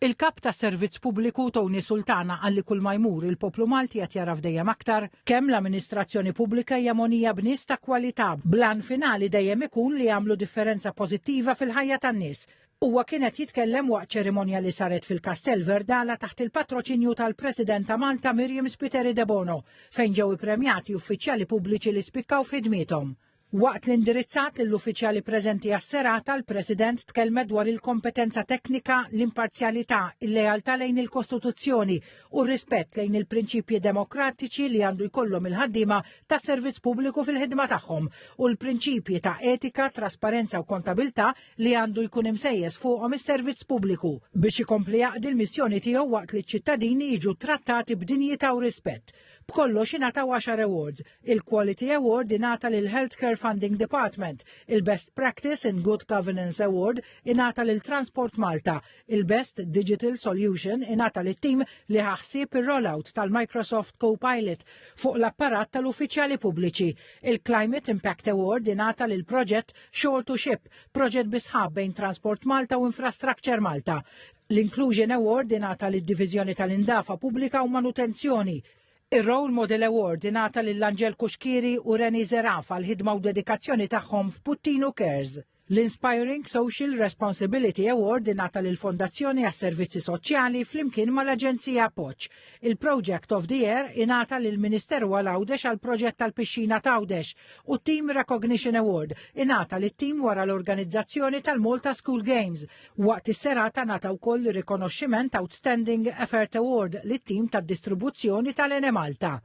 Il-Kap tas-Servizz Pubbliku Tony Sultana qal li kull ma jmur il-poplu Malti qed jagħraf dejjem aktar kemm l-amministrazzjoni pubblika hija mogħnija b'nies ta' kwalità bl-għan finali dejjem ikun li jagħmlu differenza pożittiva fil-ħajja tan-nies. Huwa kien qed jitkellem waqt ċerimonja li saret fil-Kastell Verdala taħt il-patroċinju tal-President ta' Malta Miriam Spiteri Debono fejn ġew ippremjati uffiċjali pubbliċi li spikkaw f'ħidmiethom. Waqt li indirizzat lill-uffiċjali preżenti għas-serata, l-President tkellmet dwar il-kompetenza teknika, l-imparzjalità, il-lealtà lejn il-Kostituzzjoni u r-rispett lejn il-prinċipji demokratiċi li għandu jkollhom il-ħaddiema tas-servizz pubbliku fil-ħidma tagħhom u l-prinċipji ta' etika, trasparenza u kontabilità li għandu jkun imsejjes fuqhom is-servizz pubbliku biex ikompli jaqdi l-missjoni tiegħu waqt li ċ-ċittadini jiġu trattati b'dinjità u rispett. B'kollox ingħataw għaxar awards. Il-Quality Award ingħata lil Healthcare Funding Department, il-Best Practice in Good Governance Award ingħata lil Transport Malta, il-Best Digital Solution ingħata lit-tim li ħa ħsieb ir-rollout tal-Microsoft Copilot fuq l-apparat tal-uffiċjali pubbliċi, il-Climate Impact Award ingħata lil proġett Shore to Ship, proġett bi sħab bejn Transport Malta u Infrastructure Malta. L-Inclusion Award ingħata lid-Diviżjoni tal-Indafa Pubblika u Manutenzjoni. Ir-Role Model Award ingħata lil Angel Cuschieri u Reni Zerafa għall-ħidma u dedikazzjoni tagħhom f'Puttinu Cares. L-Inspiring Social Responsibility Award ingħata lill-Fondazzjoni għas-Servizzi Soċjali flimkien mal-Aġenzija Appoġġ. Il-Project of the Year ingħata lill-Ministeru għal Għawdex għall-proġett tal-Pixxina t'Għawdex u t-Team Recognition Award ingħata lit-tim wara l-organizzazzjoni tal-Malta School Games. Waqt is-serata ngħata wkoll ir-rikonoxximent Outstanding Effort Award lit-tim tad-distribuzzjoni tal-Enemalta.